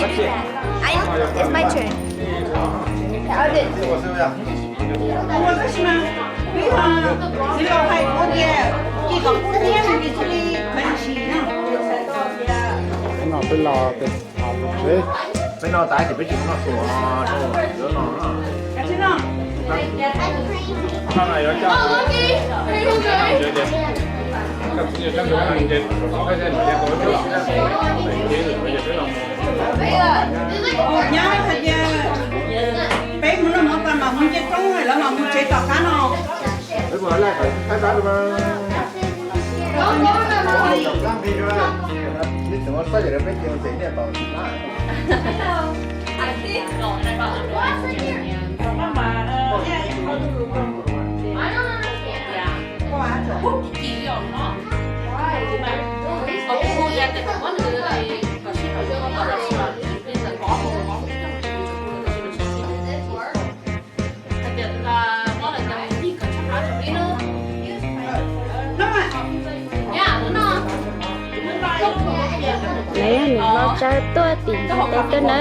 It's my turn. Peb no peb los peb no tas ces peb tsis noj su rau lawv no. Nyab hais tias peb mus noj mov tas mam mus nce roob lawv mam mus tsev tom qab no. Nws yog nws los tsaws tuaj tim ntug teb tuaj na.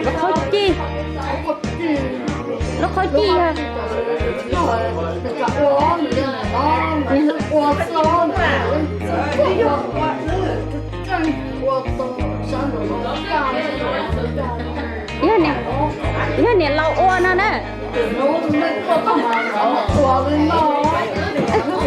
Lub qhob cij, lub qhob cij yog yog niam, yog niam laus ua no na. Cov no, cov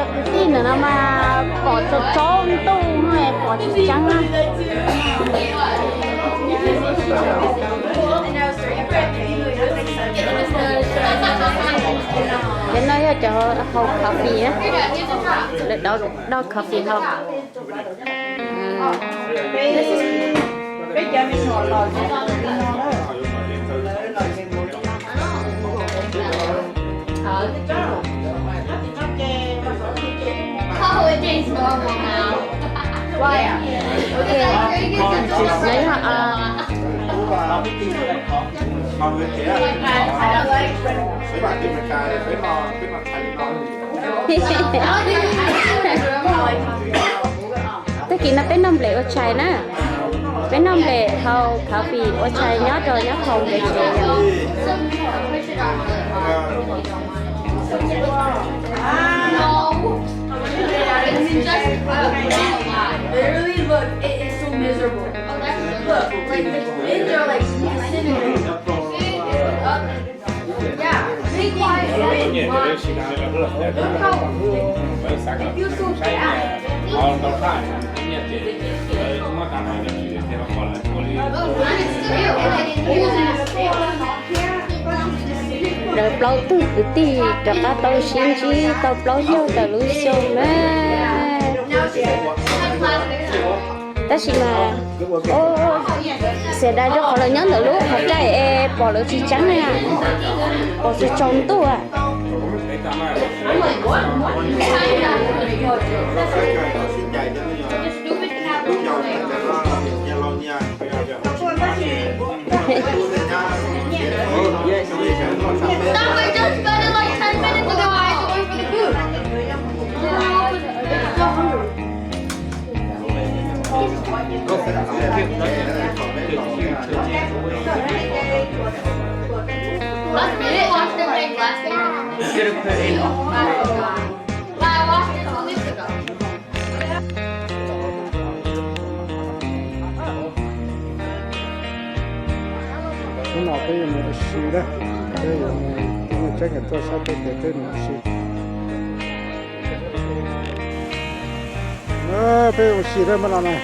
kwv tij ntawm no mas pom tsaus tsaus ntuj no pom tsis tseeb na. Cov no yog cov haus coffee, lawv dauj coffee haus. Tag kis no peb noj nplej ua tshais na, peb noj nplej haus coffee ua tshais nyob rau nyob hauv nplej tshais. Lawv plaub tug kwv tij rov qab tau sib ntsib tau plaub caug tawm lub xyoo na. Tab sis mas xiam das rau qhov lawv nyob ntawm lub qhov rai es pom lawv tsis tseeb na, pom tsaus tsaus ntuj. Sim na, peb yuav mus, tib neeg tseeb nkawd tuaj saib peb ces peb mus ua si. Peb ua si na mas no na.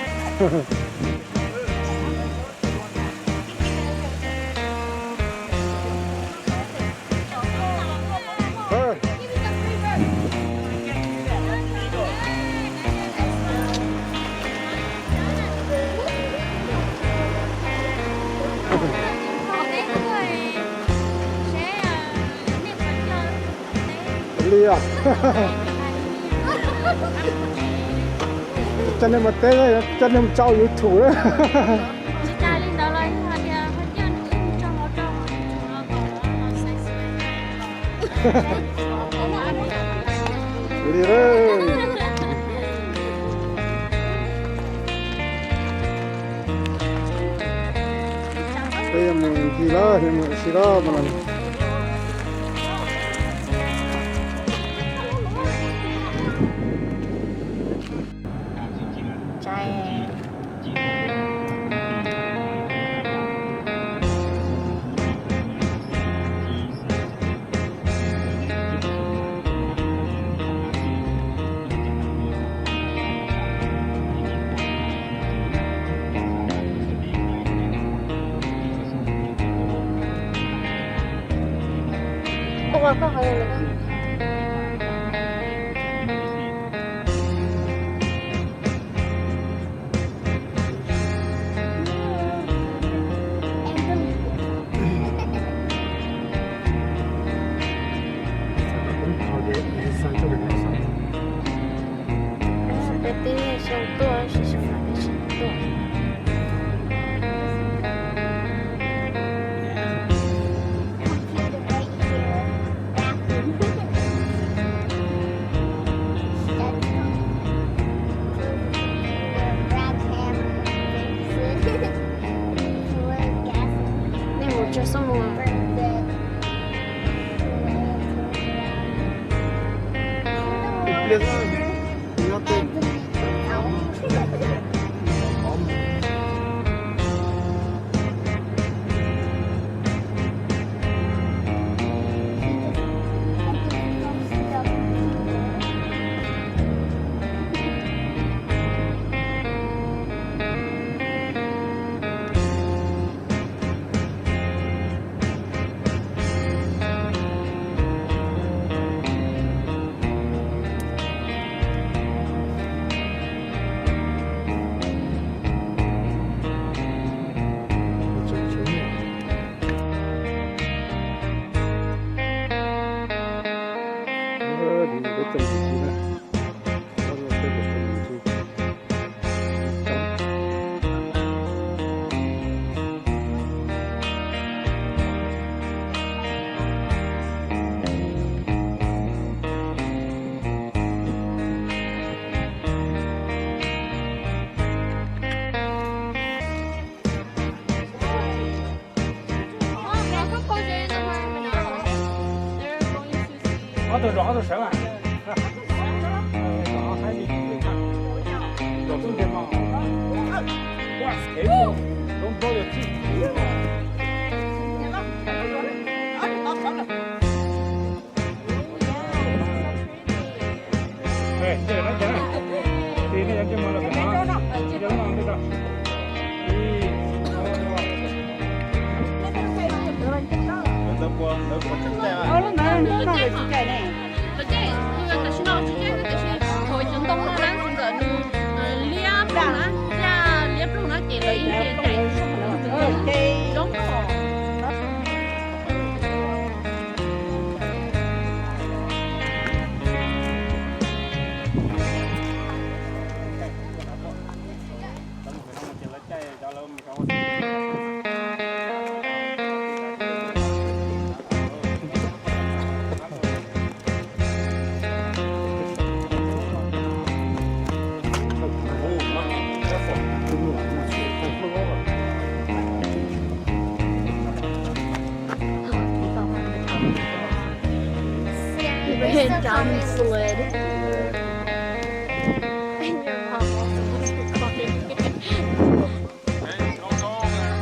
Li os. Coj nej mus teb, coj nej mus tso YouTube na. Li lawm. Peb yuav mus ncig lawm, yuav mus ua si lawm mas no. Peb tib neeg xyoo tuaj, xyoo no peb tsis tuaj. Nej mus tso xub mus. Ob tug zov ob tug sawv mas. Zov tub ntiag mas. Don't bother teeth. Tam sim no tsis caij tiam sis thaum cov ntoo no na, ntawm nws liab rau na, liab rau na ces lawv yeej tias caij zoo os. Red Diamond Sled. And your mom also wants to call you. Hey, don't go over there.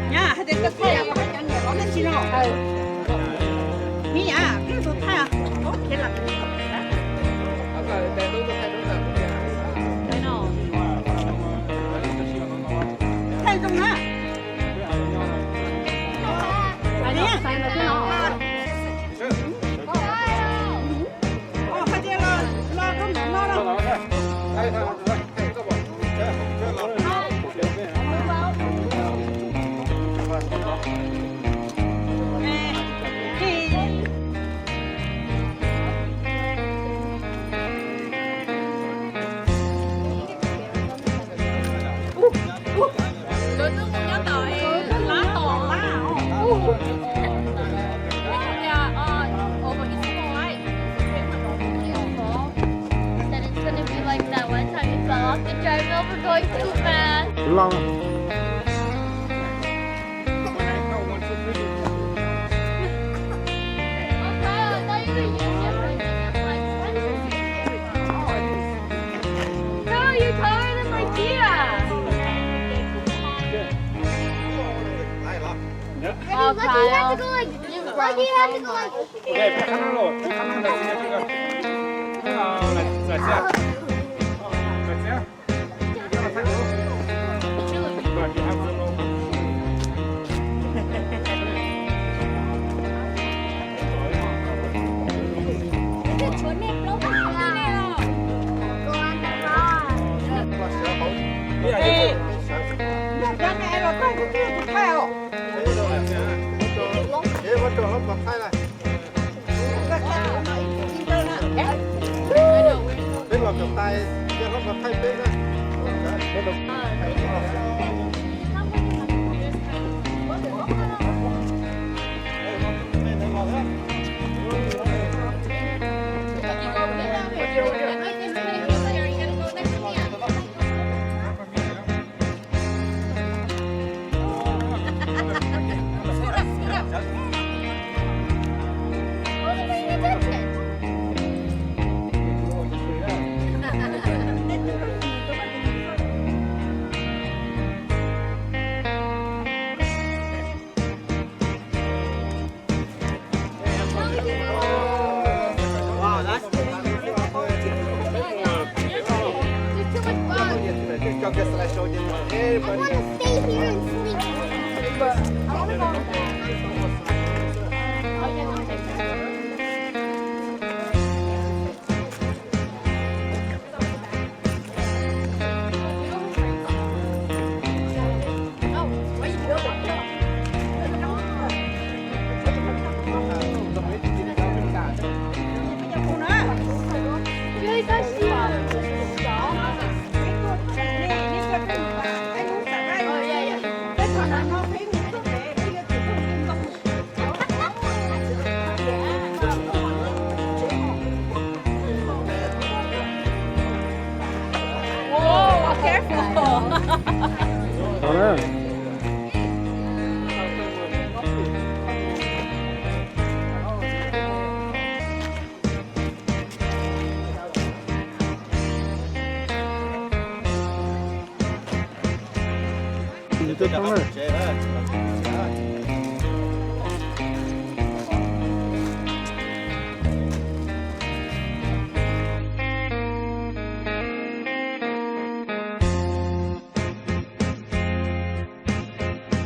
Nyab hais tias koj thaij os, koj hais cov niam los nej tsis no. Ni nyab, koj tus thaij os. Thaij zoo na. Hais tias, hais tias los, los rau ntawm no los. Lawv twb mus nyob tom lab tom lab. Said it's gonna be like that one time you fell off the treadmill for going too fast. Los. No, you're taller than my Gia. Lucky, you have to go like, Lucky, you have to go like. Peb los cov tais, peb los cov thaij peb na. I want to stay here and sleep.